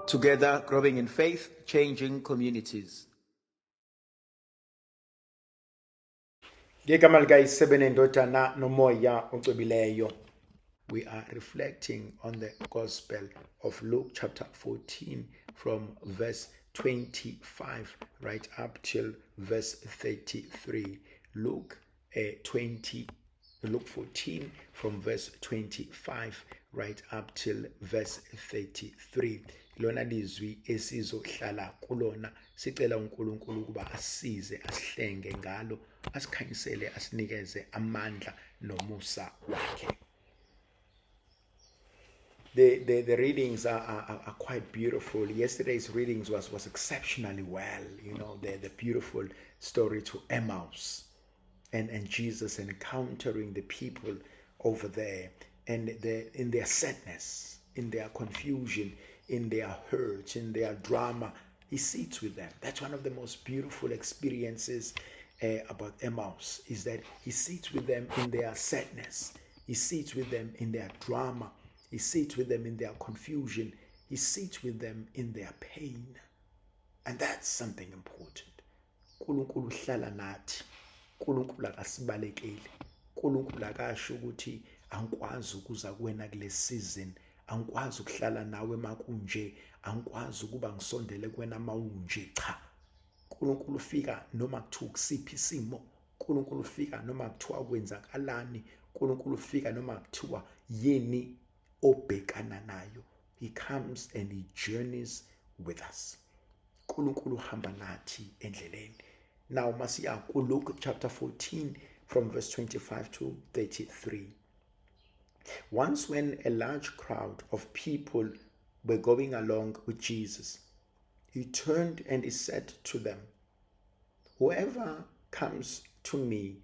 Together, growing in faith, changing communities. Ngegama likaYise benendodana nomoya ocwebileyo. We are reflecting on the Gospel of Luke chapter 14 from verse 25 right up till verse 33. Luke 20 Luke 14 from verse 25 right up till verse 33. Lona lizwi esizohlala kulona sicela uNkulunkulu ukuba asisize asihlenge ngalo asikhanyisele asinikeze amandla nomusa wakhe. The readings are quite beautiful. Yesterday's readings was exceptionally well. The beautiful story to Emmaus and Jesus encountering the people over there and in their sadness, in their confusion, in their hurt, in their drama. He sits with them. That's one of the most beautiful experiences about Emmaus, is that he sits with them in their sadness. He sits with them in their drama. He sits with them in their confusion. He sits with them in their pain. And that's something important. uNkulunkulu uhlala nathi. uNkulunkulu akasibalekeli. uNkulunkulu akasho ukuthi angikwazi ukuza kuwena kule season, angikwazi ukuhlala nawe makunje, angikwazi ukuba ngisondele kuwena mawunje. Cha, uNkulunkulu ufika noma kuthiwa kusiphi isimo, uNkulunkulu ufika noma kuthiwa kwenzakalani, uNkulunkulu ufika noma kuthiwa yini obhekana nayo. He comes and he journeys with us. uNkulunkulu uhamba nathi endleleni. Now masiya kuLuke chapter 14 from verse 25 to 33. Once when a large crowd of people were going along with Jesus, he turned and he said to them, Whoever comes to me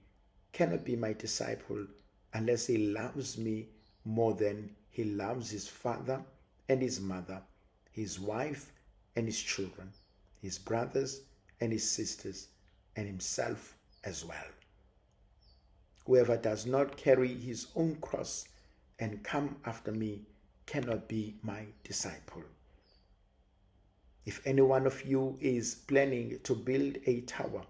cannot be my disciple unless he loves me more than he loves his father and his mother, his wife and his children, his brothers and his sisters, and himself as well. Whoever does not carry his own cross and come after me cannot be my disciple. If any one of you is planning to build a tower,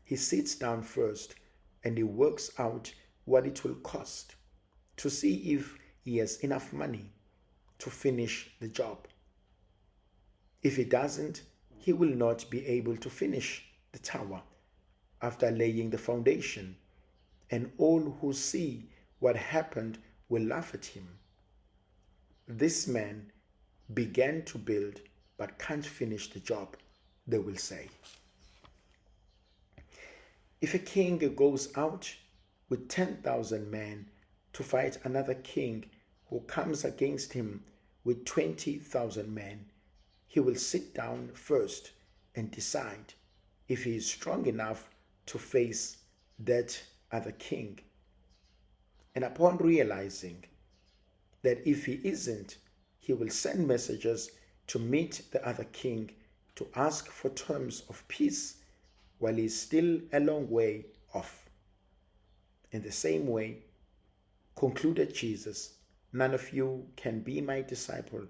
he sits down first and he works out what it will cost to see if he has enough money to finish the job. If he doesn't, he will not be able to finish the tower after laying the foundation, and all who see what happened will laugh at him. This man began to build but can't finish the job, they will say. If a king goes out with 10,000 men to fight another king who comes against him with 20,000 men, he will sit down first and decide if he is strong enough to face that other king. And upon realizing that if he isn't, he will send messengers to meet the other king to ask for terms of peace while he is still a long way off. In the same way, concluded Jesus, none of you can be my disciple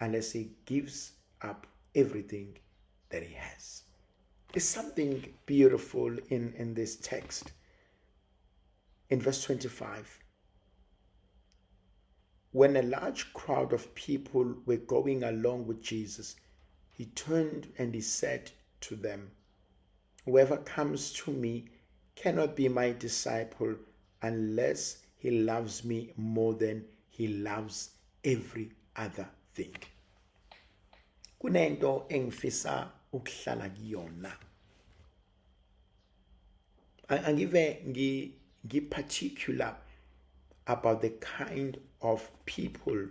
unless he gives up everything that he has. There's something beautiful in this text. In verse 25, when a large crowd of people were going along with Jesus, he turned and he said to them, Whoever comes to me cannot be my disciple unless he loves me more than he loves every other thing. Kunento engifisa ukuhlala kuyona. Angive ngi particular about the kind of people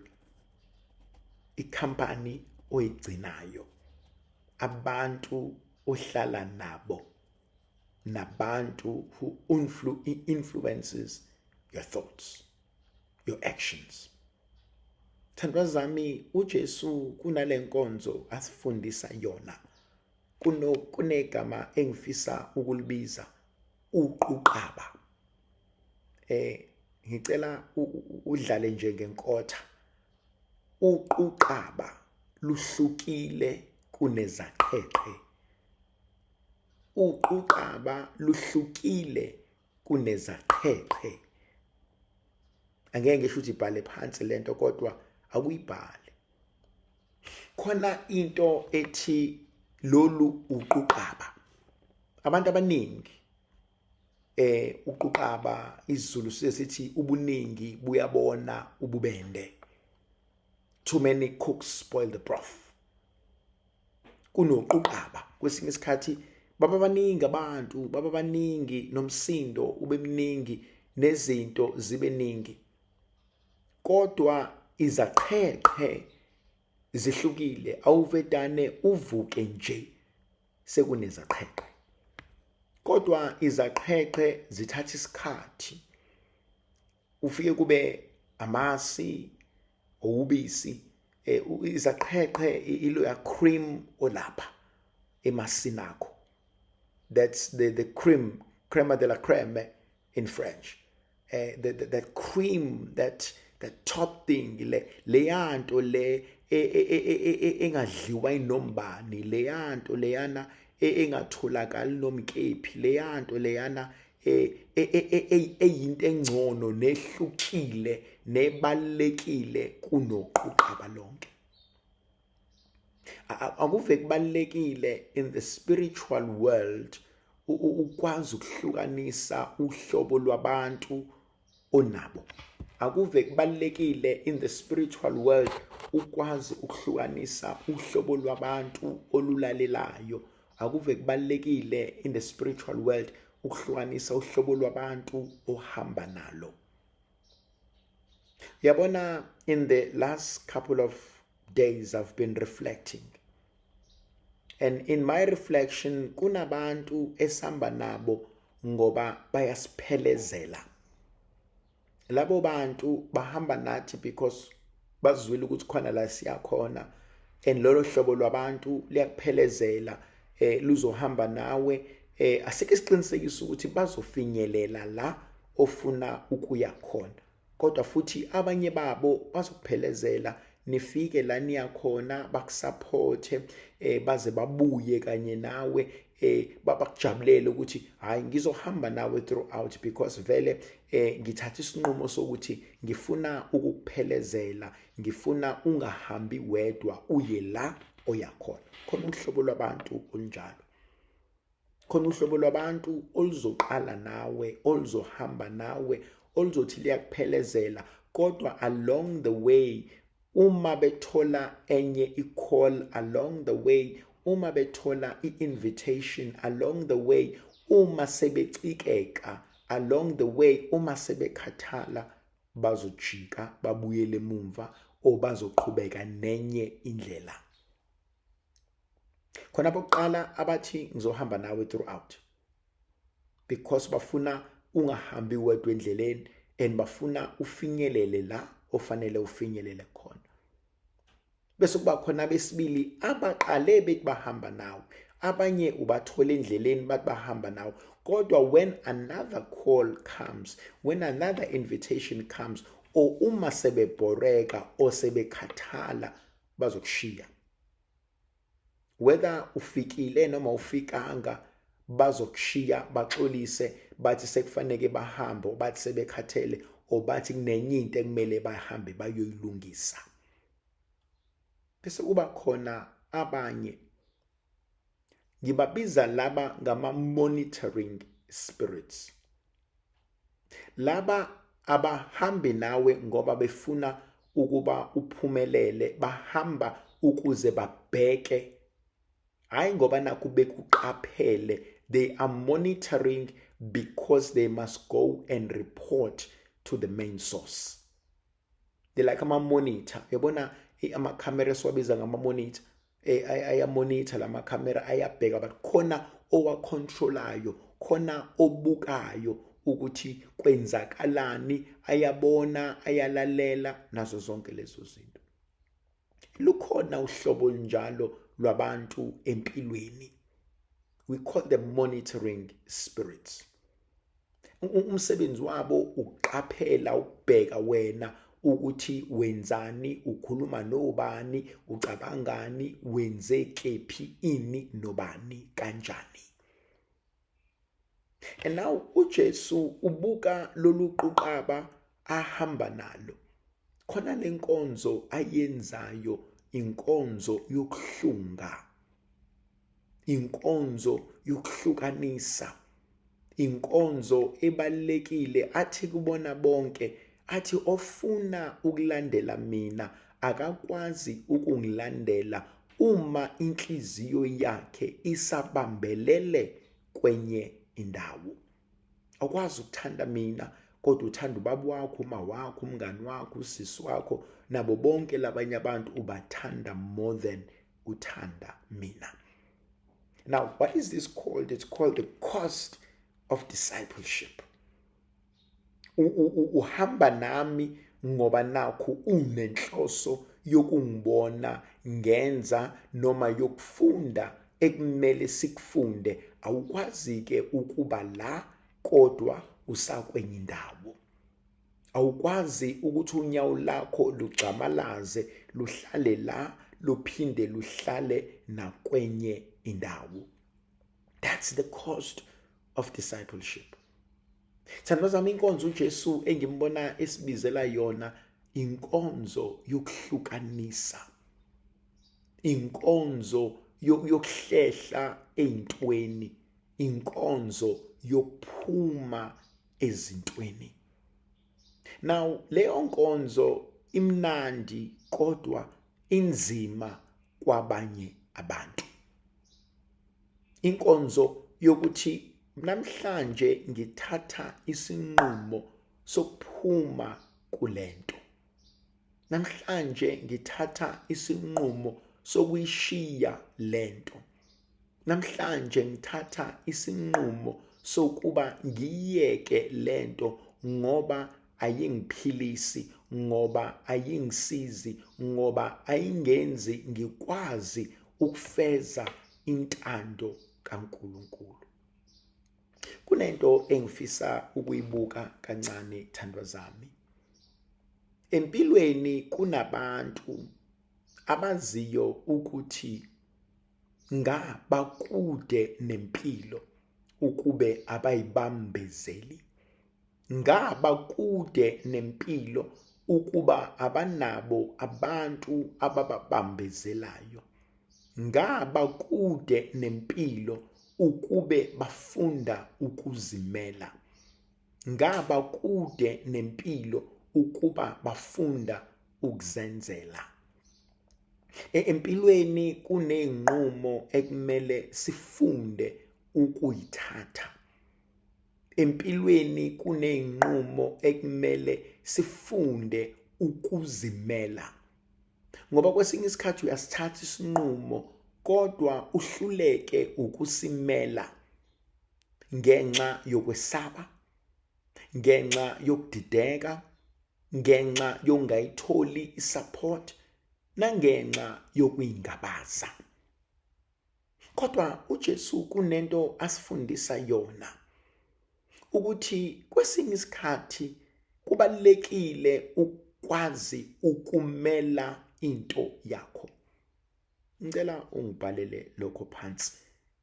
ikhampani oyigcinayo, abantu ohlala nabo, nabantu who influences your thoughts, your actions. Thandwa zami, uJesu kunalenkonzo asifundisa yona, kuno kunegama engifisa ukulibiza, uquqaba. Ngicela udlale nje ngenkotha. Uquqaba luhlukile kunezaqheqhe. Uquqaba luhlukile kunezaqheqhe. Angeke ngisho ukuthi ibhale phansi lento, kodwa akuyibhale. Khona into ethi lolu uquqaba. Abantu abaningi uquqaba, isiZulu sithi ubuningi buyabona ububende. Too many cooks spoil the broth. Kunoquqaba kwesinye isikhathi baba baningi abantu, baba baningi, nomsindo ube mningi, nezinto zibe ningi, kodwa izaqheqhe zihlukile. Awuvedane uvuke nje sekunezaqheqhe, kodwa izaqheqhe zithatha isikhathi. Ufike kube amasi, ubisi, izaqheqhe iloya cream olapha emasini akho. That's the cream, crema de la creme in French, the cream, that top thing, le leyanto le engadliwa inombani, leyanto leyana engatholakali nomkephi, leyanto leyana eyinto engcono nehlukile nebalekile kunoquqaba lonke. Akuve kubalekile in the spiritual world ukwazi ukuhlukanisa uhlobo lwabantu onabo. Akuve kubalekile in the spiritual world ukwazi ukuhlukanisa uhlobo lwabantu olulalelayo. Akuve kubalekile in the spiritual world ukuhlukanisa uhlobo lwabantu ohamba nalo. Yabona, in the last couple of days I've been reflecting, and in my reflection kunabantu esihamba nabo ngoba bayasiphelezela. Labo bantu bahamba nathi because bazwile ukuthi khona la siyakhona, and lolo hlobo lwabantu liyakuphelezela, luzohamba nawe. Asike siqinisekise ukuthi bazofinyelela la ofuna ukuya khona, kodwa futhi abanye babo bazokuphelezela nifike la niyakhona, bakusupporte baze babuye kanye nawe, bakujabulele ukuthi hayi, ngizohamba nawe throughout, because vele ngithatha isinqumo sokuthi ngifuna ukukuphelezela, ngifuna ungahambi wedwa uye la oya khona. Khona uhlobo lwabantu olunjalo, khona uhlobo lwabantu oluzoqala nawe, oluzohamba nawe, oluzothi liyakuphelezela, kodwa along the way uma bethola enye i-call, along the way uma bethola i-invitation, along the way uma sebecikeka, along the way uma sebekhathala, bazojika babuyele emumva o bazoqhubeka nenye indlela. Khona bokuqala abathi ngizohamba nawe throughout because bafuna ungahambi wedwa endleleni, and bafuna ufinyelele la ofanele ufinyelele khona. Bese kuba khona abesibili abaqale bethi bahamba nawe, abanye ubathola endleleni bathi bahamba nawe, kodwa when another call comes, when another invitation comes, or uma sebebhoreka or sebekhathala, bazokushiya. Whether ufikile noma ufikanga, bazokushiya, baxolise, bathi sekufanele bahambe, bathi sebekhathele, or bathi kunenye into ekumele bahambe bayoyilungisa. Bese kuba khona abanye, ngibabiza laba ngama monitoring spirits. Laba abahambi nawe ngoba befuna ukuba uphumelele, bahamba ukuze babheke, hayi ngoba nakhu bekuqaphele. They are monitoring because they must go and report to the main source. They like ama-monitor, yabona, amakhamera esiwabiza ngama-monitor, ayamonitor lamakhamera, ayabheka, but khona owacontrolayo, khona obukayo ukuthi kwenzakalani, ayabona, ayalalela nazo zonke lezo zinto. Lukhona uhlobo olunjalo lwabantu empilweni, we call them monitoring spirits. Umsebenzi wabo ukuqaphela, ukubheka wena ukuthi wenzani, ukhuluma nobani, ucabangani, wenze kephi, ini nobani, kanjani. And now uJesu ubuka lolu quqaba ahamba nalo. Khona lenkonzo ayenzayo, inkonzo yokuhlunga, inkonzo yokuhlukanisa, inkonzo ebalekile. Athi kubona bonke, athi ofuna ukulandela mina akakwazi ukungilandela uma inhliziyo yakhe isabambelele kwenye indawo. Awukwazi ukuthanda mina kodwa uthanda ubaba wakho, uma wakho, umngani wakho, usisi wakho, nabo bonke labanye abantu ubathanda more than uthanda mina. Now, what is this called? It's called the cost of discipleship. Uhamba nami ngoba nakho unenhloso yokungibona ngenza noma yokufunda ekumele sikufunde. Awukwazi ke ukuba la kodwa usakwenye indawo. Awukwazi ukuthi unyawo lakho lugxamalaze luhlale la luphinde luhlale nakwenye indawo. That's the cost of discipleship. Thandwa zami, inkonzo uJesu engimbona esibizela yona inkonzo yokuhlukanisa, inkonzo yokuhlehla ey'ntweni, inkonzo yokuphuma ezintweni. Now leyo nkonzo imnandi kodwa inzima kwabanye abantu. Inkonzo yokuthi namhlanje ngithatha isinqumo sokuphuma kulento, namhlanje ngithatha isinqumo sokuyishiya lento, namhlanje ngithatha isinqumo sokuba ngiyeke lento ngoba ayingiphilisi, ngoba ayingisizi, ngoba ayingenzi ngikwazi ukufeza intando kaNkuluNkulu. Kunento engifisa ukuyibuka kancane, thandwa zami. Empilweni kunabantu abaziyo ukuthi ngabakude nempilo ukube abayibambezeli, ngabakude nempilo ukuba abanabo abantu abababambezelayo, ngabakude nempilo ukube bafunda ukuzimela, ngabakude nempilo ukuba bafunda ukuzenzela. Empilweni kuney'nqumo ekumele sifunde ukuyithatha. Empilweni kuney'nqumo ekumele sifunde ukuzimela. Ngoba kwesinye isikhathi uyasithatha isinqumo kodwa uhluleke ukusimela ngenxa yokwesaba, ngenxa yokudideka, ngenxa yokungayitholi isupport nangenxa yokuyingabaza. Kodwa uJesu kunento asifundisa yona ukuthi kwesinye isikhathi kubalulekile ukwazi ukumela into yakho. Ngicela ungibhalele lokho phansi.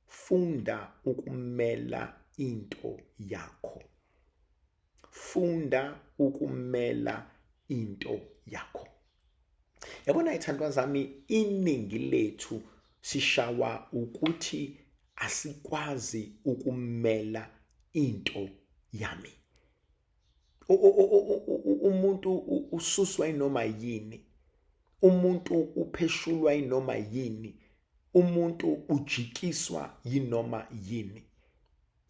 Funda ukumela into yakho. Funda ukumela into yakho. Yabona ithandwa zami, iningi lethu sishawa ukuthi asikwazi ukumela into yami. Umuntu ususwa inoma yini, umuntu upheshulwa inoma yini, umuntu ujikiswa yinoma yini,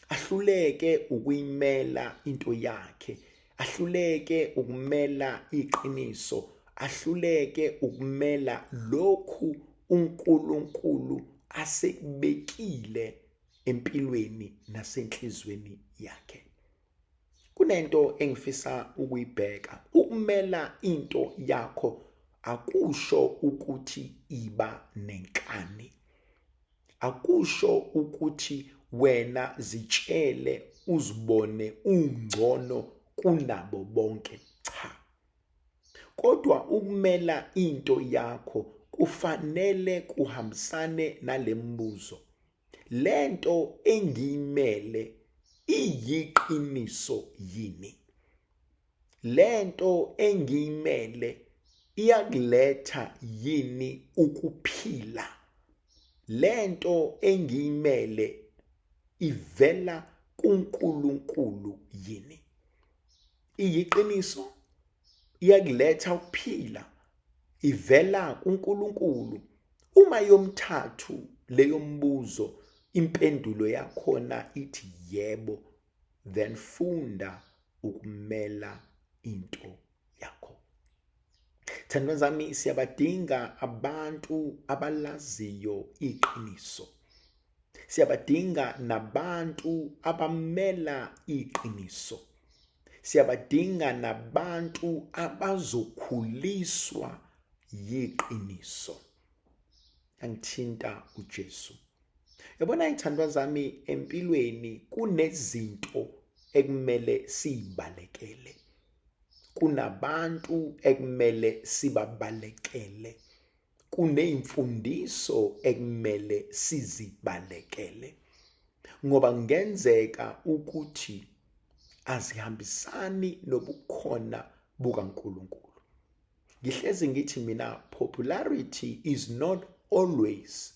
ahluleke ukuyimela into yakhe, ahluleke ukumela iqiniso, ahluleke ukumela lokhu uNkulunkulu asekubekile empilweni nasenhlizweni yakhe. Kunento engifisa ukuyibheka. Ukumela into yakho akusho ukuthi iba nenkani, akusho ukuthi wena zitshele uzibone ungcono kunabo bonke. Cha, Kodwa ukumela into yakho kufanele kuhambisane nalembuzo. Lento engiyimele iyiqiniso yini? Lento engiyimele iyakuletha yini ukuphila? Lento engiyimele ivela kuNkulunkulu yini? Iyiqiniso, iyakuletha ukuphila, ivela kuNkulunkulu. Uma yomthathu leyo mbuzo impendulo yakhona ithi yebo, then funda ukumela into yakho. Thandwa zami, siyabadinga abantu abalaziyo iqiniso. Siyabadinga nabantu abamela iqiniso. Siyabadinga nabantu abazokhuliswa yiqiniso. Angithinta uJesu. Yabona ithandwa zami, empilweni kunezinto ekumele sibalekele. Kunabantu ekumele sibabalekele. Kuneyimfundiso ekumele sizibalekele. Ngoba kungenzeka ukuthi azihambisani nobukhona bukaNkulunkulu. Ngihlezi ngithi mina, popularity is not always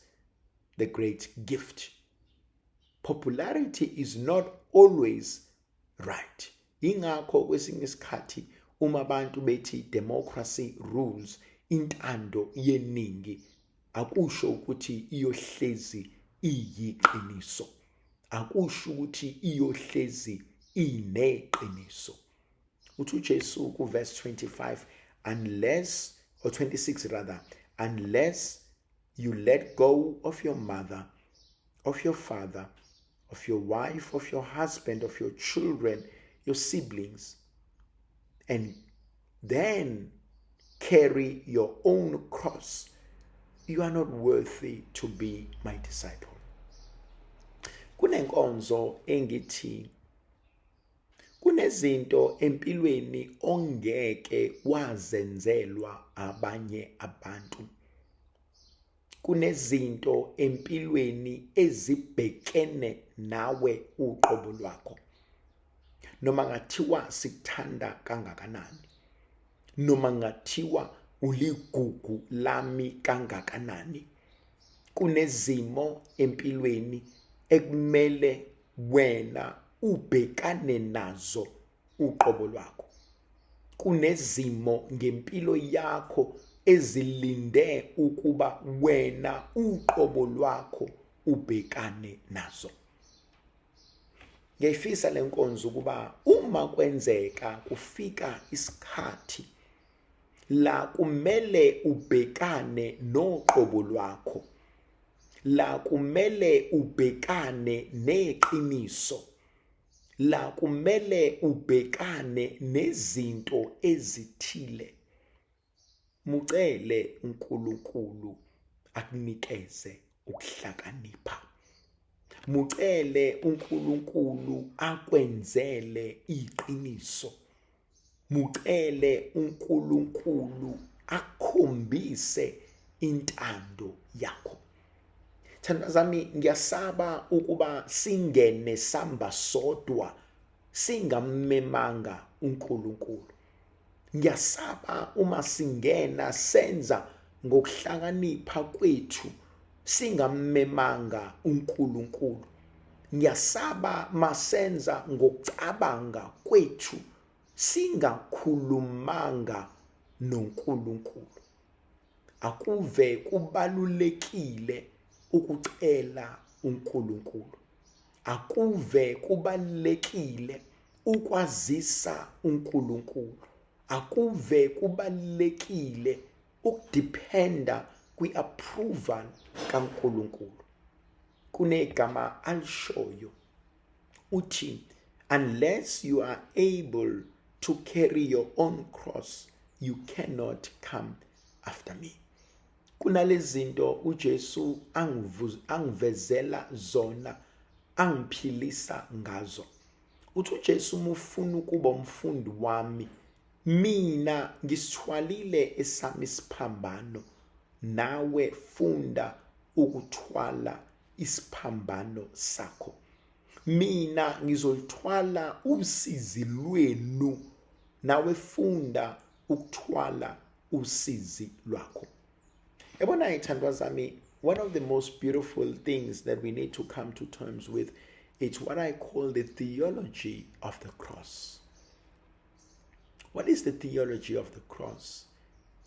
the great gift. Popularity is not always right. Ingakho kwesinye isikhathi uma abantu bethi democracy rules, intando yeningi, akusho ukuthi iyohlezi iyiqiniso. Akusho ukuthi iyohlezi ineqiniso. Uthi uJesu ku verse 25, unless, or 26 rather, unless you let go of your mother, of your father, of your wife, of your husband, of your children, your siblings, and then carry your own cross, you are not worthy to be my disciple. Kunenkonzo engithi kunezinto empilweni ongeke wazenzelwa abanye abantu. Kunezinto empilweni ezibhekene nawe uqobo lwakho. Noma ngathiwa sikuthanda kangakanani, noma ngathiwa uligugu lami kangakanani, kunezimo empilweni ekumele wena ubhekane nazo uqobo lwakho. Kunezimo ngempilo yakho ezilinde ukuba wena uqobo lwakho ubhekane nazo. Ngiyayifisa lenkonzo ukuba uma kwenzeka kufika isikhathi la kumele ubhekane noqobo lwakho, la kumele ubhekane neqiniso, la kumele ubhekane nezinto ezithile, mucele uNkulunkulu akunikeze ukuhlakanipha. Mucele uNkulunkulu akwenzele iqiniso. Mucele uNkulunkulu akukhombise intando yakho. Thandwa zami, ngiyasaba ukuba singene samba sodwa singammemanga uNkulunkulu. Ngiyasaba uma singena senza ngokuhlakanipha kwethu singammemanga uNkulunkulu. Ngiyasaba masenza ngokucabanga kwethu singakhulumanga noNkulunkulu. Akuve kubalulekile ukucela uNkulunkulu. Akuve kubalulekile ukwazisa uNkulunkulu. Akuve kubalulekile ukudependa kwi-approval kaNkulunkulu. Kunegama alishoyo, uthi unless you are able to carry your own cross, you cannot come after me. Kunalezinto uJesu angivezela zona, angiphilisa ngazo. Uthi uJesu uma ufuna ukuba umfundi wami, Mina ngisithwalile esami isiphambano, nawe funda ukuthwala isiphambano sakho. Mina ngizolithwala usizi lwenu, nawe funda ukuthwala usizi lwakho. Yabona ithandwa zami, one of the most beautiful things that we need to come to terms with, it's what I call the theology of the cross. What is the theology of the cross?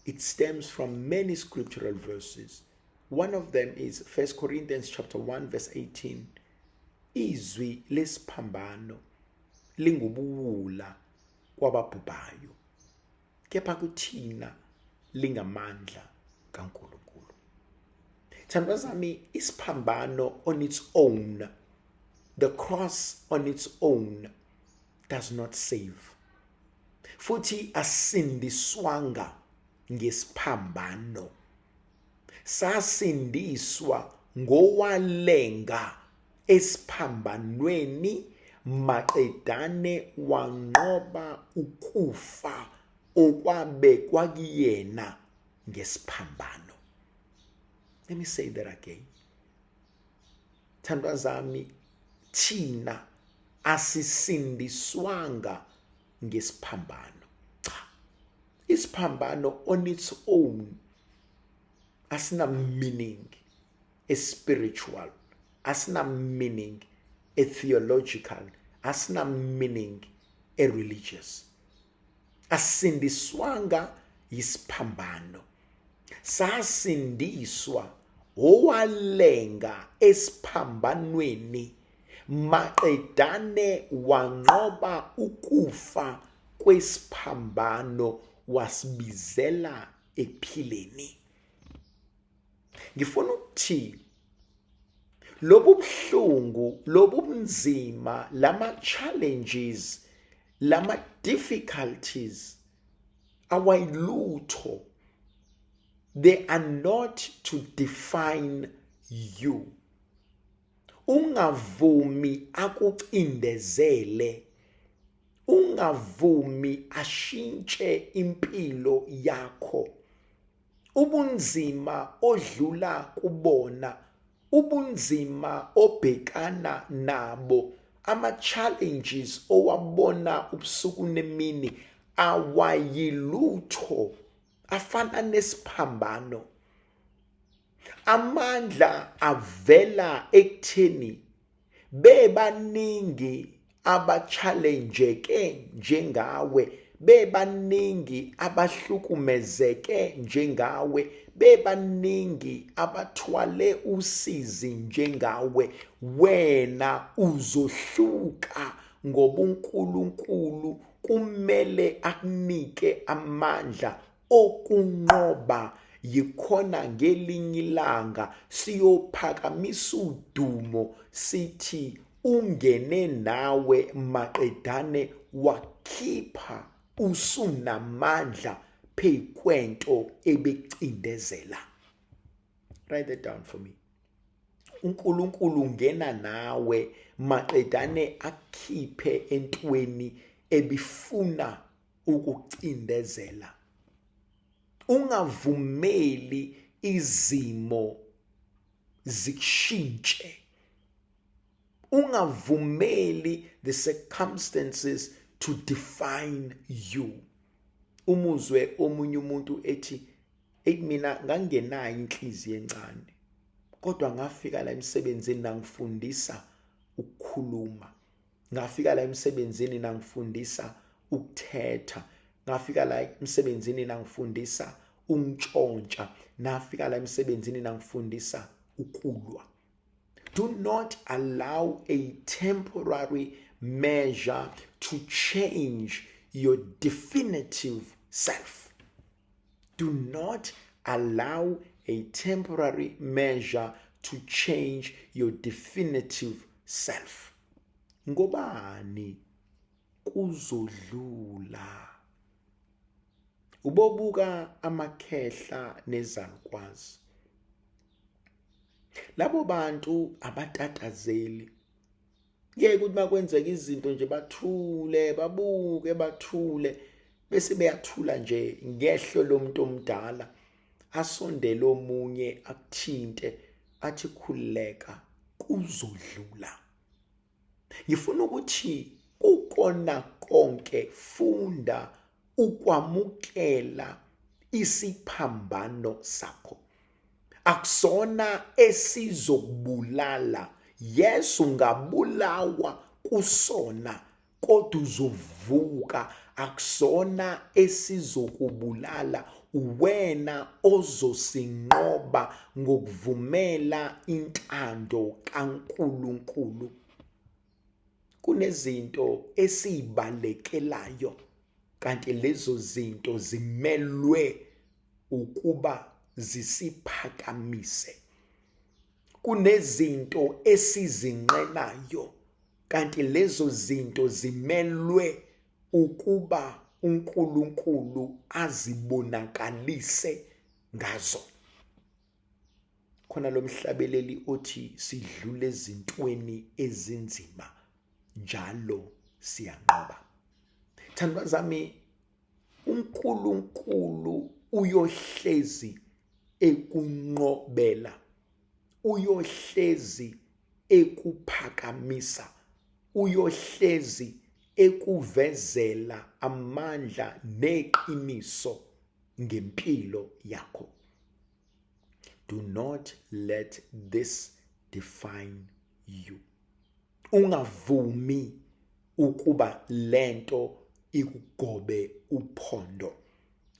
It stems from many scriptural verses. One of them is 1 Corinthians chapter 1 verse 18. Izwi lesiphambano lingubuwula kwababhubhayo, kepha kuthina lingamandla kaNkulunkulu. Thandwa zami, isiphambano on its own, the cross on its own does not save. Futhi asindiswanga ngesiphambano. Sasindiswa ngowalenga esiphambanweni maqedane wanqoba ukufa okwabekwa kuyena ngesiphambano. Let me say that again. Thandwa zami, thina asisindiswanga ngesiphambano. Cha, isiphambano on its own asina meaning a spiritual, asina meaning a theological, asina meaning a religious. Asindiswanga yisiphambano, sasindiswa owalenga esiphambanweni maqedane wanqoba ukufa kwesiphambano wasibizela ekuphileni. Ngifuna ukuthi lobu buhlungu, lobu bunzima, lama challenges, lama difficulties awayilutho. They are not to define you. Ungavumi akucindezele, ungavumi ashintshe impilo yakho. Ubunzima odlula kubona, ubunzima obhekana nabo, ama challenges owabona ubusuku nemini awayilutho, afana nesiphambano. Amandla avela ekutheni bebaningi abachallengeke njengawe, bebaningi abahlukumezeke njengawe, bebaningi abathwale usizi njengawe. Wena uzohluka ngoba uNkulunkulu kumele akunike amandla okunqoba. Yikhona ngelinye ilanga siyophakamisa udumo sithi ungene nawe maqedane wakhipha usunamandla phekwento ebecindezela. Write that down for me. uNkulunkulu ungena nawe maqedane akhiphe entweni ebifuna ukucindezela. Ungavumeli izimo zikushintshe. Ungavumeli the circumstances to define you. Umuzwe omunye umuntu ethi, eyi mina ngangenayo inhliziyo encane, kodwa ngafika la emsebenzini nangifundisa ukukhuluma, ngafika la emsebenzini nangifundisa ukuthetha, ngafika la emsebenzini nangifundisa ukuntshontsha, nafika la emsebenzini nangifundisa ukulwa. Do not allow a temporary measure to change your definitive self. Do not allow a temporary measure to change your definitive self. Ngobani kuzodlula? Ubobuka amakhehla nezalukwazi. Labo bantu abatatazeli. Ngeke ukuthi makwenzeka izinto nje bathule, babuke, bathule. Bese beyathula nje ngehlo lomuntu omdala, asondele omunye akuthinte athi khululeka, kuzodlula. Ngifuna ukuthi kukona konke funda ukwamukela isiphambano sakho. Akusona esizokubulala. Yes, ungabulawa kusona kodwa uzovuka. Akusona esizokubulala, uwena ozosinqoba ngokuvumela intando kaNkuluNkulu. Kunezinto esizibalekelayo kanti lezo zinto zimelwe ukuba zisiphakamise. Kunezinto esizinqenayo kanti lezo zinto zimelwe ukuba uNkulunkulu azibonakalise ngazo. Khona lo mhlabeleli othi sidlule ezintweni ezinzima njalo siyanqoba. Thandwa zami, uNkulunkulu uyohlezi ekunqobela, uyohlezi ekuphakamisa, uyohlezi ekuvezela amandla neqiniso ngempilo yakho. Do not let this define you. Ungavumi ukuba lento ikugobe uphondo.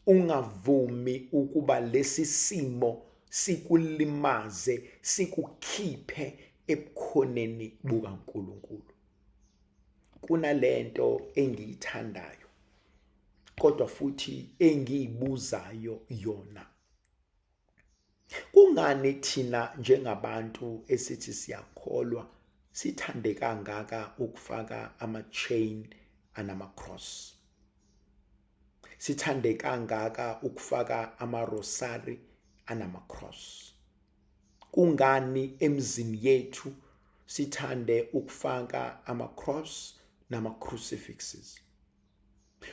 Ungavumi ukuba lesi simo sikulimaze, sikukhiphe ebukhoneni bukaNkulunkulu. Kunalento engiyithandayo kodwa futhi engiyibuzayo yona. Kungani thina njengabantu esithi siyakholwa sithande kangaka ukufaka ama-chain anama-cross? Sithande kangaka ukufaka ama-rosary anama-cross? Kungani emzini yethu sithande ukufaka ama-cross nama-crucifixes?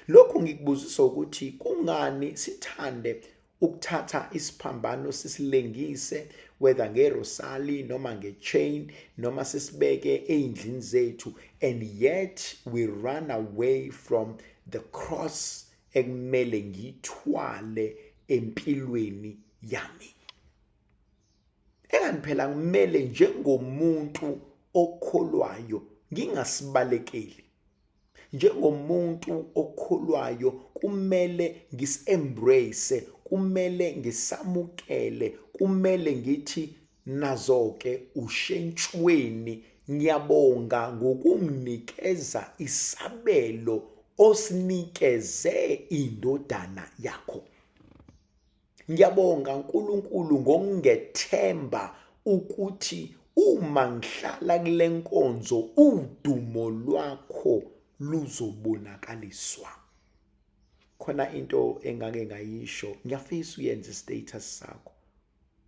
Lokhu ngikubuzisa ukuthi kungani sithande ukuthatha isiphambano sisilengise, whether ngerosali noma ngechain noma sisibeke ey'ndlini zethu, and yet we run away from the cross ekumele ngiyithwale empilweni yami. Engani phela kumele njengomuntu okholwayo ngingasibalekeli. Njengomuntu okholwayo kumele ngisi-embrace, kumele ngisamukele, kumele ngithi nazo-ke ushentshweni, ngiyabonga ngokunginikeza isabelo osinikeze indodana yakho. Ngiyabonga uNkulunkulu ngokungethemba ukuthi uma ngihlala kule nkonzo udumo lwakho luzobonakaliswa. Khona into engake ngayisho, ngiyafisa uyenze status sakho.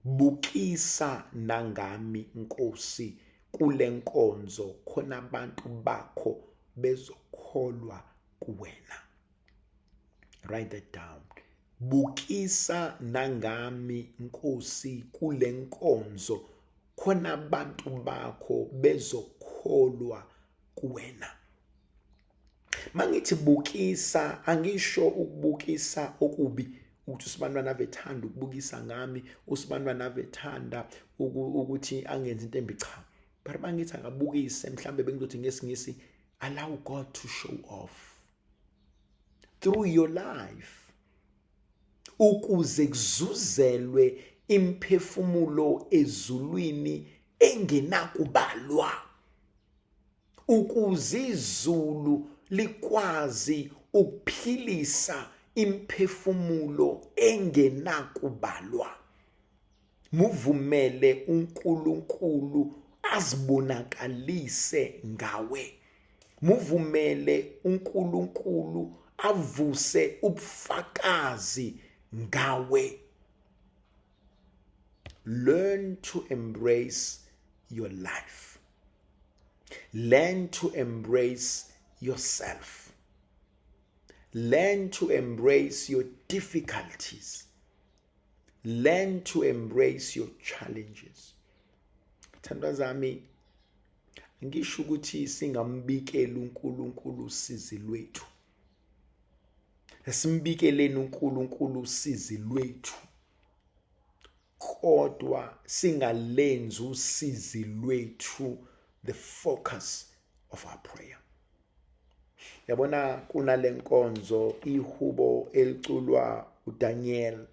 Bukisa nangami Nkosi kule nkonzo khona abantu bakho bezokholwa kuwena. Write that down. Bukisa nangami Nkosi kule nkonzo khona abantu bakho bezokholwa kuwena. Mangithi bukisa, angisho ukubukisa okubi, ukuthi usibantwana avethanda ukubukisa ngami, usibantwana avethanda ukuthi angenzi into embi, cha. But mangithi akabukise, mhlambe bengizothi ngesingisi, allow God to show off through your life, ukuze kuzuzelwe imphefumulo ezulwini engenakubalwa, ukuze izulu likwazi ukuphilisa imphefumulo engenakubalwa. Muvumele uNkulunkulu azibonakalise ngawe. Muvumele uNkulunkulu avuse ubufakazi ngawe. Learn to embrace your life. Learn to embrace yourself. Learn to embrace your difficulties. Learn to embrace your challenges. Thandwa zami, ngisho ukuthi singambikela uNkulunkulu usizi lwethu. Asimbikeleni uNkulunkulu usizi lwethu. Kodwa singalenzi usizi lwethu the focus of our prayer. Yabona, kunalenkonzo, ihubo eliculwa uDaniel,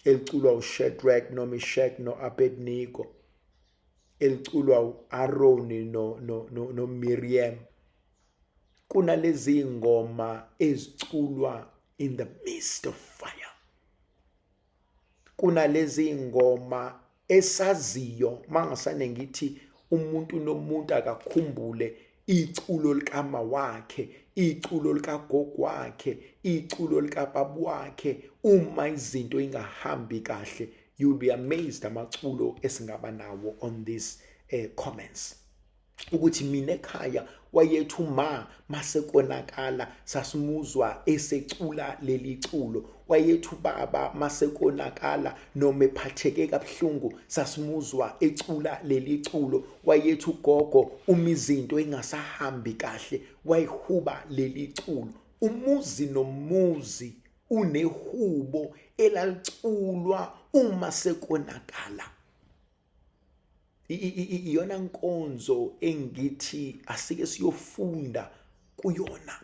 eliculwa uShadrach noMeshach noAbednego, eliculwa uAaron no no no Miriam. Kunalezi ngoma eziculwa in the midst of fire. Kunalezi ngoma esaziyo, mangasane ngithi umuntu nomuntu akakhumbule iculo likama wakhe, iculo likagogo wakhe, iculo likababa wakhe uma izinto ingahambi kahle. You'll be amazed amaculo esingaba nawo on this comments, ukuthi mina ekhaya wayethu ma masekonakala sasimuzwa esecula leli culo, wayethu baba masekonakala noma ephatheke kabuhlungu sasimuzwa ecula leli culo, wayethu gogo uma izinto ingasahambi kahle wayihuba leli culo. Umuzi nomuzi unehubo elaliculwa uma sekonakala. Iyona nkonzo engithi asike siyofunda kuyona,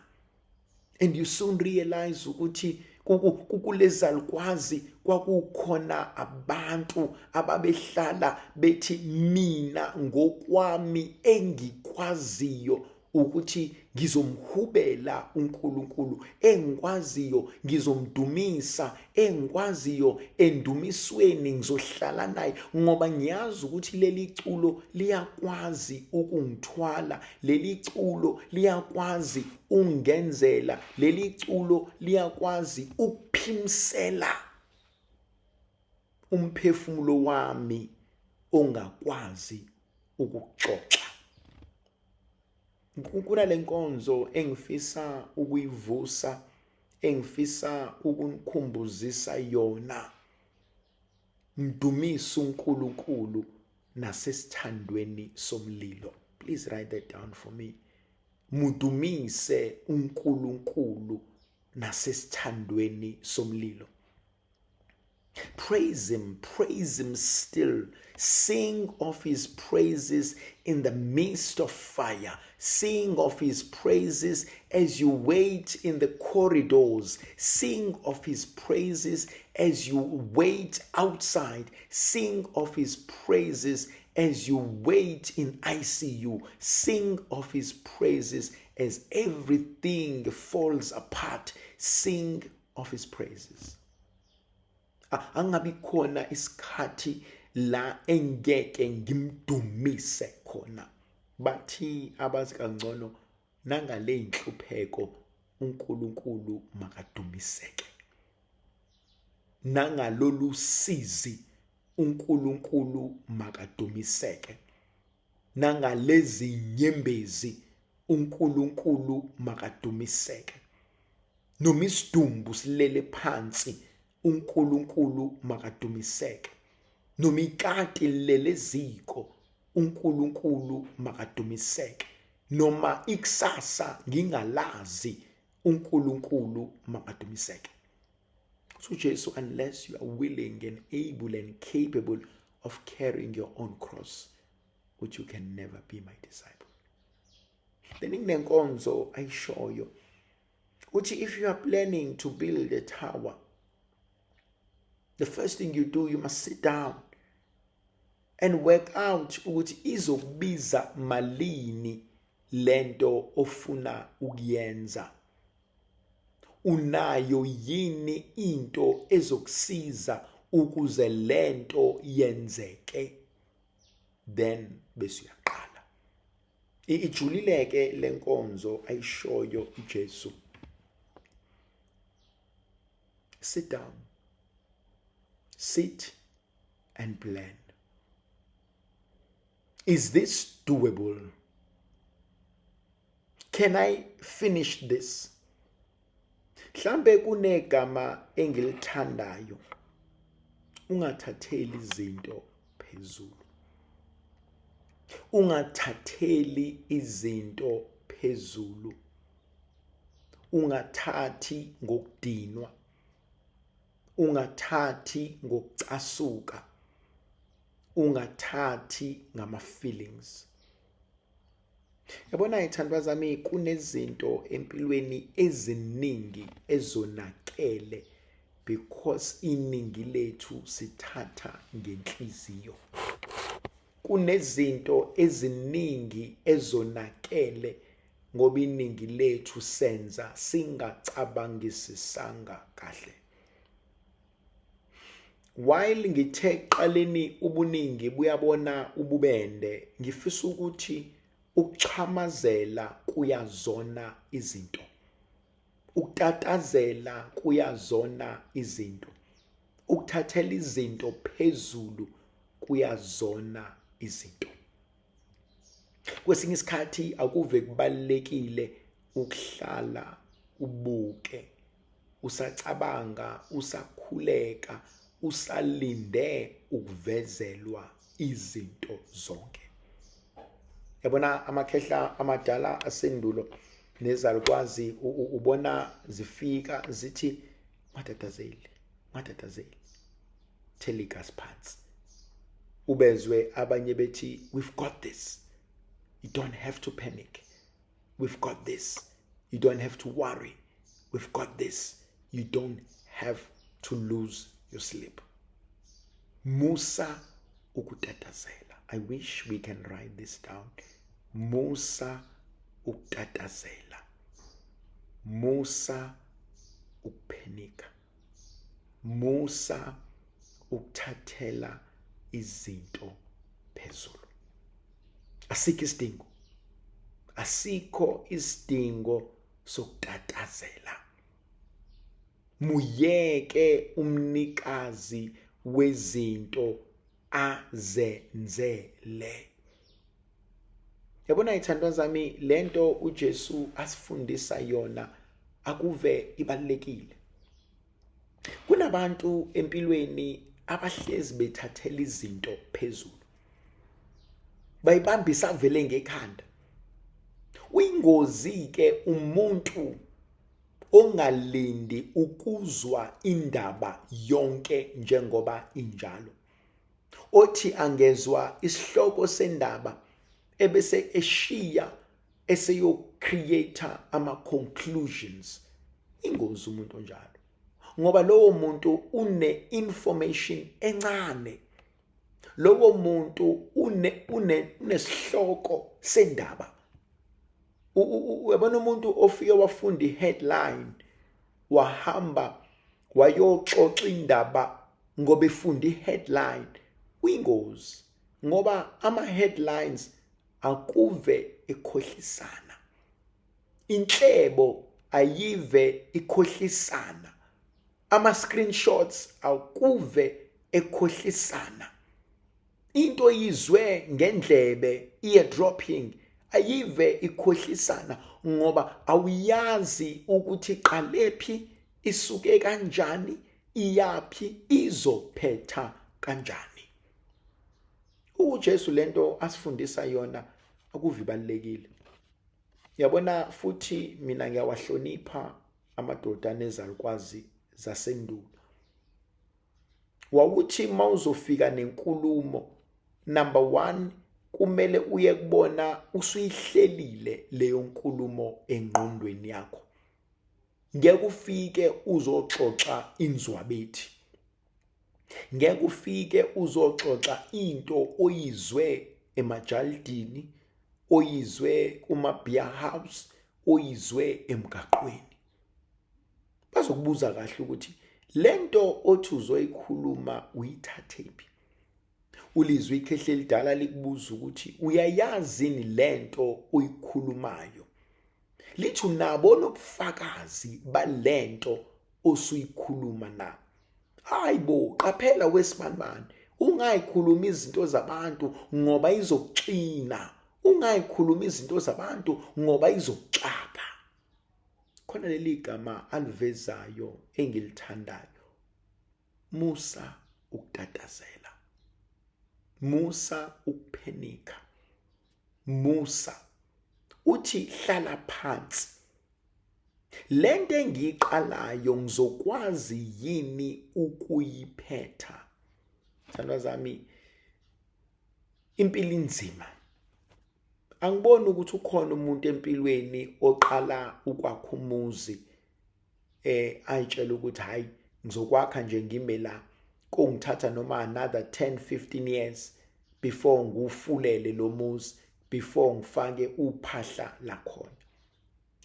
and you soon realize ukuthi kulezalukwazi kwakukhona abantu ababehlala bethi, "Mina ngokwami engikwaziyo ukuthi ngizomhubela uNkulunkulu, engikwaziyo ngizomdumisa, engikwaziyo endumisweni ngizohlala naye, ngoba ngiyazi ukuthi leli culo liyakwazi ukungithwala, leli culo liyakwazi ungenzela, leli culo liyakwazi ukuphimsela umphefumulo wami ongakwazi ukuxoxa." Kunale nkonzo engifisa ukuyivusa, engifisa ukunikhumbuzisa yona. Mdumisa uNkulunkulu nasesithandweni somlilo. Please write that down for me. Mudumise uNkulunkulu nasesithandweni somlilo. Praise him, praise him still. Sing of his praises in the midst of fire. Sing of his praises as you wait in the corridors. Sing of his praises as you wait outside. Sing of his praises as you wait in ICU. Sing of his praises as everything falls apart. Sing of his praises. Angabi khona isikhathi la engeke ngimdumise khona. Bathi abazi kangcono, nangale inhlupheko uNkulunkulu makadumiseke, nangalolu sizi uNkulunkulu makadumiseke, nangalezi nyembezi uNkulunkulu makadumiseke, noma isidumbu silele phansi uNkulunkulu makadumiseke, noma ikati lilele eziko uNkulunkulu makadumiseke, noma ikusasa ngingalazi uNkulunkulu makadumiseke. So Jesu, unless you are willing and able and capable of carrying your own cross, which you can never be my disciple. Then kunenkonzo ayishoyo, uthi if you are planning to build a tower, the first thing you do, you must sit down and work out ukuthi izokubiza malini lento ofuna ukuyenza, unayo yini into ezokusiza ukuze lento yenzeke, then bese uyaqala. Ijulileke lenkonzo ayishoyo uJesu. Sit down, sit and plan. Is this doable? Can I finish this? Mhlambe kunegama engilithandayo, ungathatheli izinto phezulu, ungathatheli izinto phezulu, ungathathi ngokudinwa, ungathathi ngokucasuka, ungathathi ngama feelings. Yabona ithandwa zami, kunezinto empilweni eziningi ezonakele because iningi lethu sithatha ngenhliziyo. Kunezinto eziningi ezonakele ngoba iningi lethu senza singacabangisisanga kahle. While ngithe ekuqaleni ubuningi buyabona ububende, ngifisa ukuthi ukuxhamazela kuyazona izinto, ukutatazela kuyazona izinto, ukuthathela izinto phezulu kuyazona izinto. Kwesinye isikhathi akuve kubalulekile ukuhlala ubuke, usacabanga, usakhuleka, usalinde ukuvezelwa izinto zonke. Yabona amakhehla amadala asendulo nezalukwazi ubona zifika zithi ungatatazeli, ungatatazeli, thela igazi phansi. Ubezwe abanye bethi we've got this, you don't have to panic, we've got this, you don't have to worry, we've got this, you don't have to lose your sleep. Musa ukutatazela. I wish we can write this down. Musa ukutatazela, musa ukuphenika, musa ukuthathela izinto phezulu. Asikho isidingo, asikho isidingo sokutatazela. Muyeke umnikazi wezinto azenzele. Yabona ithandwa zami, lento uJesu asifundisa yona akuve ibalulekile. Kunabantu empilweni abahlezi bethathela izinto phezulu, bayibambisa vele ngekhanda. Uyingozi ke umuntu ongalindi ukuzwa indaba yonke njengoba injalo, othi angezwa isihloko sendaba ebese eshiya eseyo-create ama-conclusions. Ingozi umuntu onjalo, ngoba lowo muntu une-information encane, lowo muntu unesihloko sendaba. Uyabona umuntu ofike wafunda i-headline wahamba wayoxoxa indaba ngoba efunda i-headline, uyingozi, ngoba ama-headlines akuve ekhohlisana, inhlebo ayive ikhohlisana, ama-screenshots akuve ekhohlisana, into yizwe ngendlebe, ear dropping ayive ikhohlisana, ngoba awuyazi ukuthi iqalephi, isuke kanjani, iyaphi, izophetha kanjani. UJesu lento asifundisa yona akuve ibalulekile. Yabona futhi mina ngiyawahlonipha amadoda anezalukwazi zasendulo. Wawuthi mawuzofika nenkulumo, number 1 kumele uye kubona usuyihlelile leyo nkulumo engqondweni yakho. Ngeke ufike uzoxoxa inzwabethi, ngeke ufike uzoxoxa into oyizwe emajalidini, oyizwe kuma beer house, oyizwe emgaqweni. Bazokubuza kahle ukuthi lento othi uzoyikhuluma uyithathephi. Ulizwe ikhehle elidala likubuza ukuthi uyayazini lento oyikhulumayo. Lithi unabo nobufakazi balento osuyikhuluma na? Hayibo, qaphela wesibanibani, ungayikhulumi izinto zabantu ngoba izokuxina, ungayikhulumi izinto zabantu ngoba izokuxaka. Khona leli gama alivezayo engilithandayo. Musa ukutatazela. Musa ukuphenika. Musa uthi hlala phansi. Lento engiyiqalayo ngizokwazi yini ukuyiphetha? Thandwa zami, impilo inzima. Angiboni ukuthi ukhona umuntu empilweni oqala ukwakha umuzi ayitshela ukuthi hayi, ngizokwakha nje ngime la, kungithatha noma another 10 15 years before ngiwufulele lo muzi, before ngifake uphahla lakhona.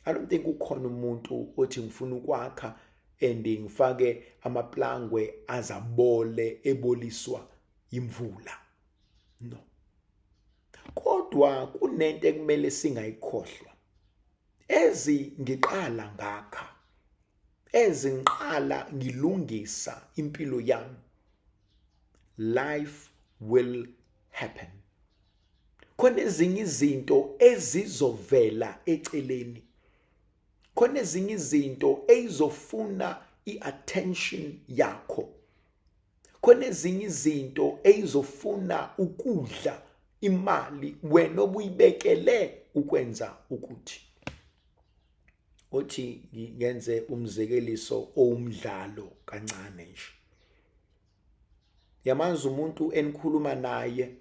I don't think ukhona umuntu othi ngifuna ukwakha and ngifake amaplangwe azabole eboliswa imvula. No. Kodwa kunento ekumele singayikhohlwa. Ezi ngiqala ngakha, ezinqala ngilungisa impilo yami, life will happen. Khona ezinye izinto ezizovela eceleni, khona ezinye izinto ezizofuna i-attention yakho, khona ezinye izinto ezizofuna ukudla imali wena obuyibekele ukwenza ukuthi. Othi ngenze umzekeliso owumdlalo kancane nje. Yamazi umuntu enikhuluma naye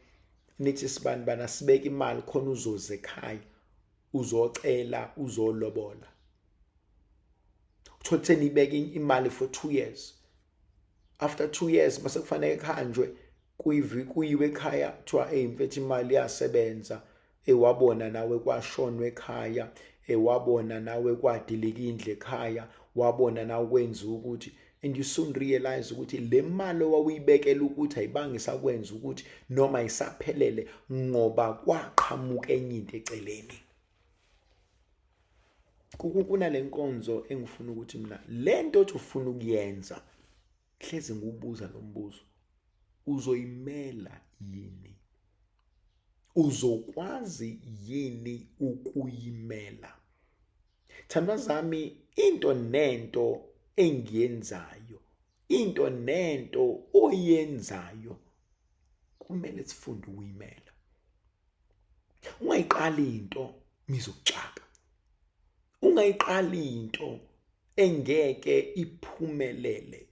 nithi sibani bana sibeka imali khona uzoze ekhaya uzocela uzolobola. Uthole senibeka imali for 2 years. After 2 years mase kufanele kuhanjwe kuyiwe ekhaya, kuthiwa hey mfethu imali iyasebenza, ewabona nawe kwashonwa ekhaya, ewabona nawe kwadilika indle ekhaya, wabona nawe kwenza ukuthi, and you soon realize ukuthi le mali owawuyibekela ukuthi ayibange isakwenza ukuthi noma isaphelele ngoba kwaqhamuka enye into eceleni. Kunale nkonzo engifuna ukuthi mina lento othi ufuna ukuyenza, hlezi ngikubuza lo mbuzo, uzoyimela yini? Uzokwazi yini ukuyimela? Thandwa zami, into nento engiyenzayo, into nento oyenzayo, kumele sifunde ukuyimela. Ungayiqali into mizokuxaka, ungayiqali into engeke iphumelele.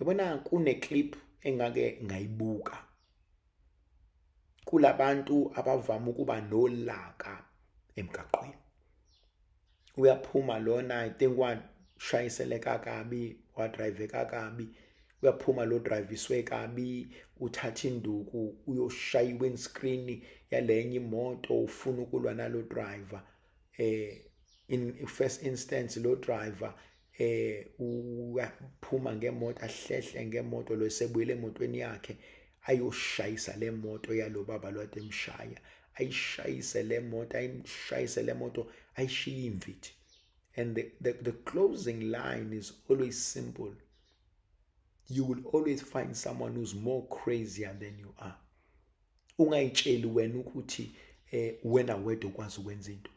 Yabona kune clip engake ngayibuka kulabantu abavama ukuba nolaka emgaqweni. Uyaphuma lona, I think washayiseleka kabi, wadriveka kabi, uyaphuma lo driviswe kabi, uthatha induku uyoshaya i-windscreen yalenye imoto, ufuna ukulwa nalo driver. In first instance lo driver uyaphuma ngemoto, ahlehle ngemoto, lo sebuyele emotweni yakhe ayoshayisa le moto yalo baba lo ade emshaya, ayishayise le moto, ayishayise le moto, ayishiye imvithi. And the closing line is always simple: you will always find someone who's more crazier than you are. Ungayitsheli wena ukuthi wena wedwa ukwazi ukwenza into.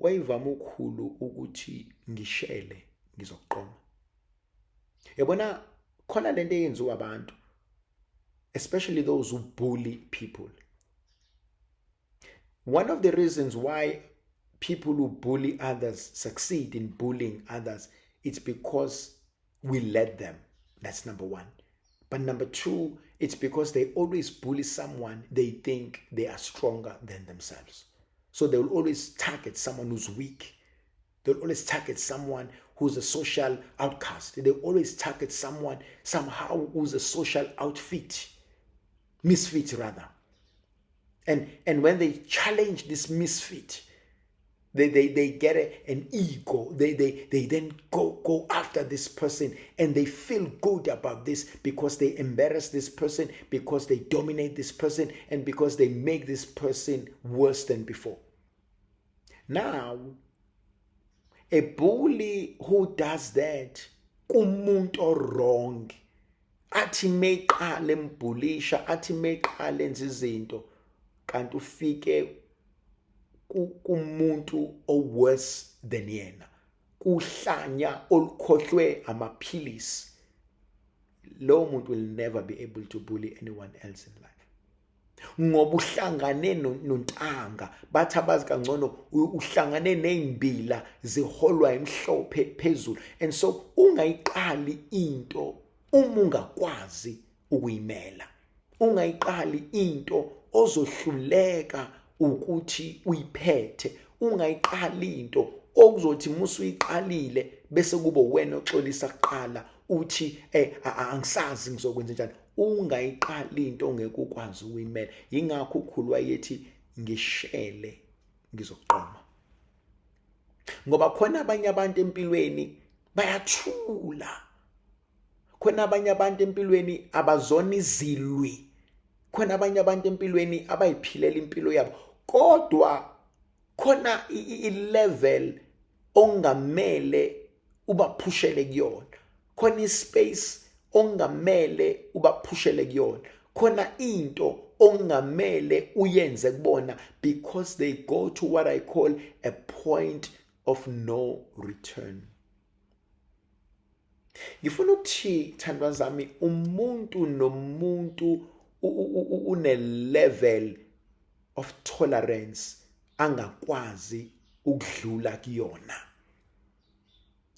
Wayivama ukukhulu ukuthi ngishele ngizokuqoma. Yabona khona lento eyenziwa abantu, especially those who bully people. One of the reasons why people who bully others succeed in bullying others, it's because we let them. That's number one. But number two, it's because they always bully someone they think they are stronger than themselves. So they will always target someone who's weak. They'll always target someone who's a social outcast. They always target someone somehow who's a social outfit, misfit rather. And when they challenge this misfit, they get an ego. They then go after this person, and they feel good about this because they embarrass this person, because they dominate this person, and because they make this person worse than before. Now, a bully who does that kumuntu wrong, athi meqala embhulisha, athi meqala enza izinto, kanti ufike Kumuntu o-worse than yena, kuhlanya olukhohlwe amaphilisi. Lowo muntu will never be able to bully anyone else in life, ngoba uhlangane nontanga bathi abazi kangcono, uhlangane nezimbila ziholwa emhlophe phezulu. And so ungayiqali into uma ungakwazi ukuyimela, ungayiqali into ozohluleka ukuthi uyiphethe, ungayiqali into okuzothi musuyiqalile bese kube wena oxolisa kuqala uthi angisazi ngizokwenza njani. Ungayiqali into ongeke ukwazi ukuyimela. Yingakho ukhulu wayethi ngishele ngizoqoma, ngoba khona abanye abantu empilweni bayathula, khona abanye abantu empilweni abazona izilwi, khona abanye abantu empilweni abayiphilela impilo yabo, kodwa khona i-level ongamele ubaphushele kuyona, khona ispace ongamele ubaphushele kuyona, khona into ongamele uyenze kubona, because they go to what I call a point of no return. Ngifuna ukuthi thandwa zami, umuntu nomuntu une level of tolerance angakwazi ukudlula kuyona.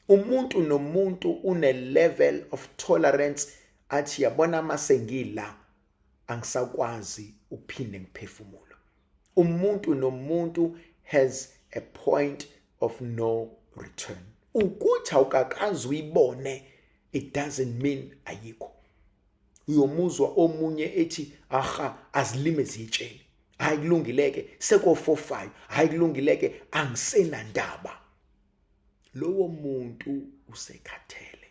Umuntu nomuntu une level of tolerance athi yabona mase ngila angisakwazi ukuphinde ngiphefumula. Umuntu nomuntu has a point of no return. Ukuthi awukakazi uyibone, it doesn't mean ayikho. Uyomuzwa omunye ethi aha azilime zitsheni, hayi kulungileke seko 45, hayi kulungileke angisenandaba. Lowo muntu usekhathele,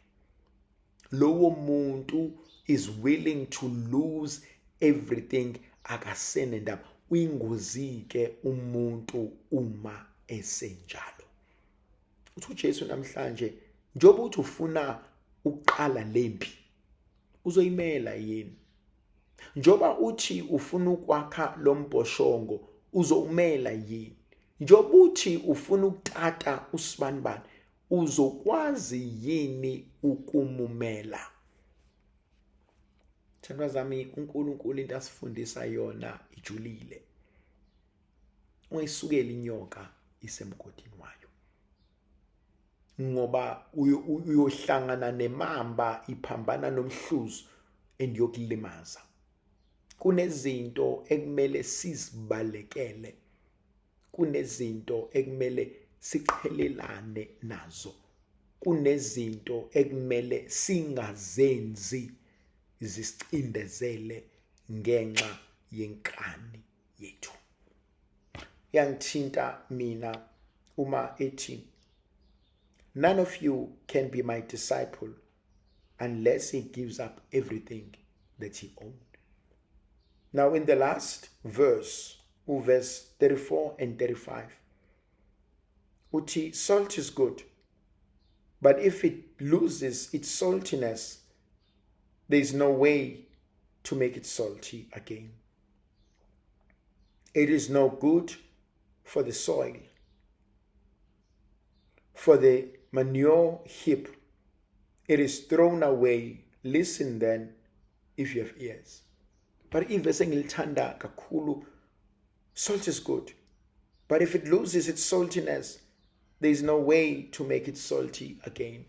lowo muntu is willing to lose everything, akasenendaba. Uyingozi ke umuntu uma esenjalo. Uthi uJesu namhlanje, njengoba uthi ufuna ukuqala lempi, uzoyimela yini? Njengoba uthi ufuna ukwakha lombhoshongo, uzowumela yini? Njengoba uthi ufuna ukutata usibanibani, uzokwazi yini ukumumela? Thandwa zami, uNkulunkulu into asifundisa yona ijulile. Ungayisukeli inyoka isemgodini wayo, ngoba uyohlangana nemamba iphambana nomhluzu endiyokulimaza. Kunezinto ekumele sizibalekele, kunezinto ekumele siqhelelane nazo, kunezinto ekumele singazenzi zisicindezele ngenxa yenkani yethu. Yangithinta mina uma ethi none of you can be my disciple unless he gives up everything that he owned. Now in the last verse, verse 34 and 35, uthi salt is good, but if it loses its saltiness, there is no way to make it salty again. It is no good for the soil, for the manure heap. It is thrown away. Listen then, if you have ears. But ivesi engilithanda kakhulu, salt is good, but if it loses its saltiness, there is no way to make it salty again.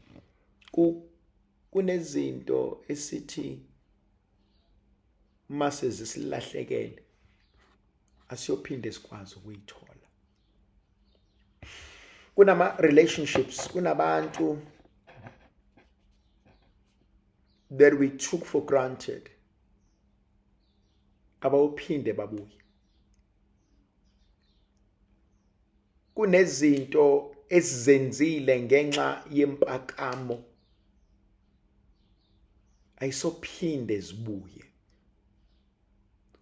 Kunezinto esithi mase zisilahlekele asiyophinde sikwazi ukuyithola. Kunama relationships, kunabantu that we took for granted, abawuphinde babuye. Kunezinto esizenzile ngenxa yempakamo, ayisophinde zibuye.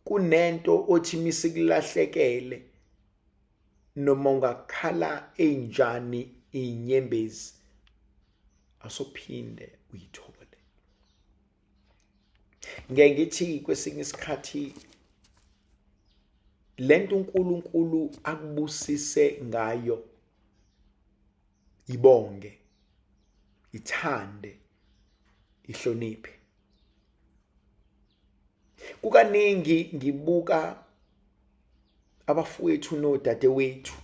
Kunento othi misikulahlekele noma ungakhala enjani inyembezi, asophinde uyithole. Ngeke ngithi kwesinye isikhathi Lento uNkulunkulu akubusise ngayo ibonge, ithande, ihloniphe. Kukaningi ngibuka abafowethu nodadewethu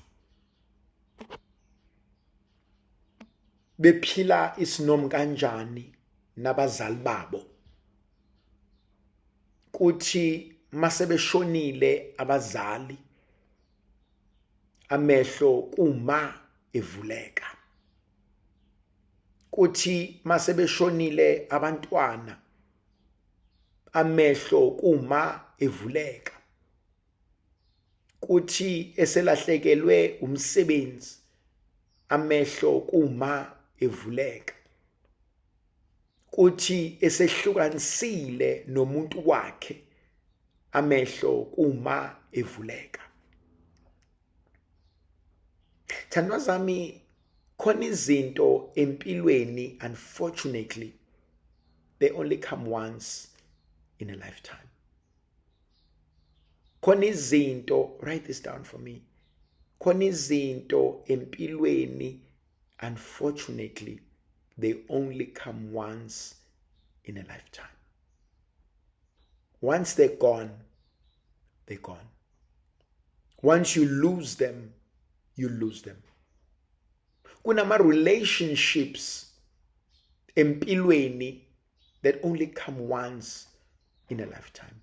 bephila isinomi kanjani nabazali babo, kuthi masebeshonile abazali amehlo kuma evuleka, kuthi masebeshonile abantwana amehlo kuma evuleka, kuthi eselahlekelwe umsebenzi amehlo kuma evuleka, kuthi esehlukanisile nomuntu wakhe amehlo kuma evuleka. Thandwa zami, khona izinto empilweni, unfortunately they only come once in a lifetime. Khona izinto, write this down for me, khona izinto empilweni, unfortunately they only come once in a lifetime. Once they're gone, they're gone. Once you lose them, you lose them. Kunama relationships empilweni that only come once in a lifetime.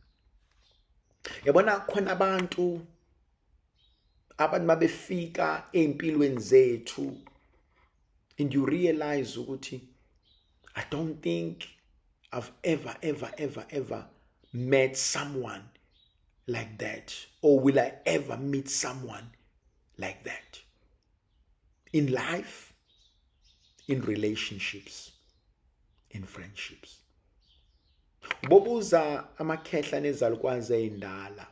Yabona khona abantu mabefika empilweni zethu and you realize ukuthi I don't think I've ever, ever, ever, ever met someone like that, or will I ever meet someone like that in life, in relationships, in friendships. Bobuza amakhehla nezalukwazi ezindala.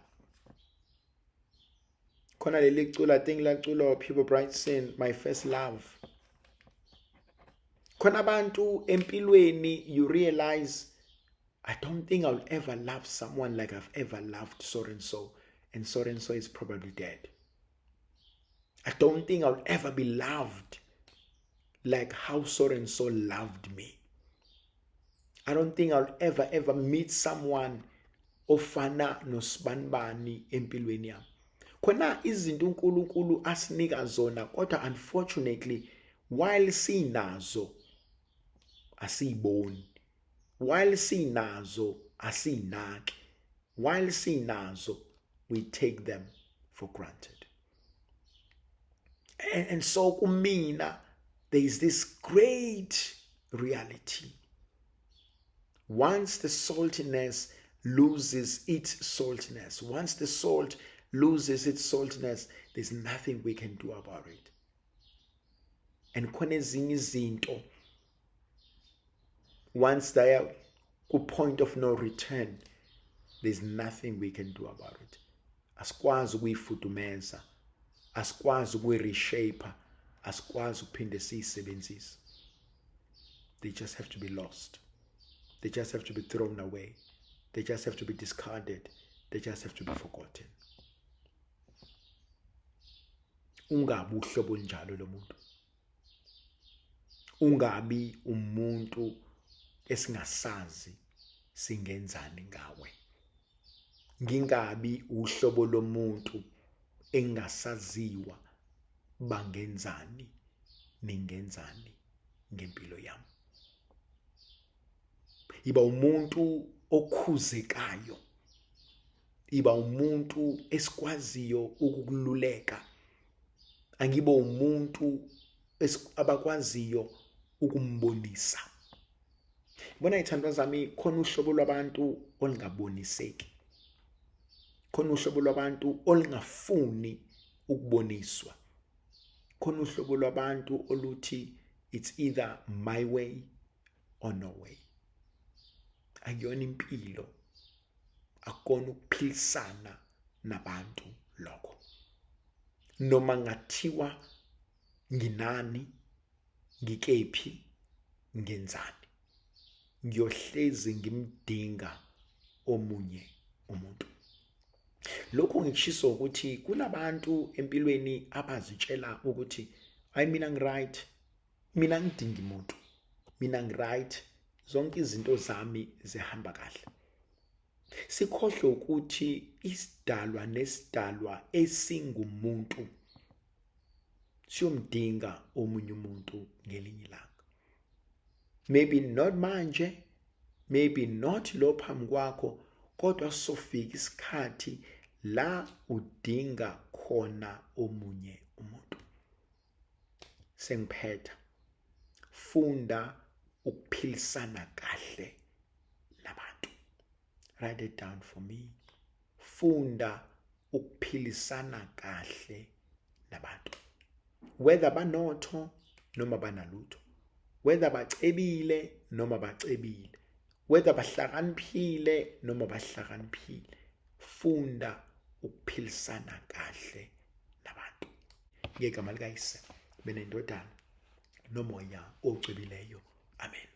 Khona leli culo, I think laculwa Peabo Bryson, My First Love. Khona abantu empilweni you realize I don't think I'll ever love someone like I've ever loved so and so, and so and so is probably dead. I don't think I'll ever be loved like how so and so loved me. I don't think I'll ever ever meet someone ofana nosibanibani empilweni yami. Khona izinto uNkulunkulu asinika zona, kodwa unfortunately while sinazo asiyiboni, while sinazo asinaki, while sinazo we take them for granted. And so kumina there is this great reality. Once the saltiness loses its saltiness, once the salt loses its saltiness, there's nothing we can do about it. And khona ezinye izinto, once they are ku point of no return, there's nothing we can do about it. Asikwazi ukuyifudumeza, asikwazi ukuyireshape, asikwazi ukuphinde siyisebenzise. They just have to be lost. They just have to be thrown away. They just have to be discarded. They just have to be forgotten. Ungabi uhlobo olunjalo lomuntu. Ungabi umuntu esingasazi singenzani ngawe. Ngingabi uhlobo lomuntu engasaziwa bangenzani, ningenzani ngempilo yami. Iba umuntu okhuzekayo, iba umuntu esikwaziyo ukukululeka, angibe umuntu abakwaziyo ukumbonisa. Bona ithandwa zami, khona uhlobo lwabantu olungaboniseki, khona uhlobo lwabantu olungafuni ukuboniswa, khona uhlobo lwabantu oluthi it's either my way or no way. Akuyona impilo, akukona ukuphilisana nabantu lokho. Noma ngathiwa nginani, ngikephi, ngenzani, ngiyohlezi ngimdinga omunye umuntu. Lokhu ngikushiso ukuthi kunabantu empilweni abazitshela ukuthi hayi, mina ngiright, mina ngidinga umuntu, mina ngiright, zonke izinto zami zihamba kahle. Sikhohlwe ukuthi isidalwa nesidalwa esingumuntu siyomdinga omunye umuntu ngelinye ilanga. Maybe not manje, maybe not lo phambi kwakho, kodwa sofika isikhathi la udinga khona omunye umuntu. Sengiphetha, funda ukuphilisana kahle nabantu. Write it down for me. Funda ukuphilisana kahle nabantu, whether banotho noma banalutho, whether bacebile noma bacebile, whether bahlakaniphile noma bahlakaniphile. Funda ukuphilisana kahle nabantu. Ngegama likaYise benendodana noMoya ocwebileyo, amen.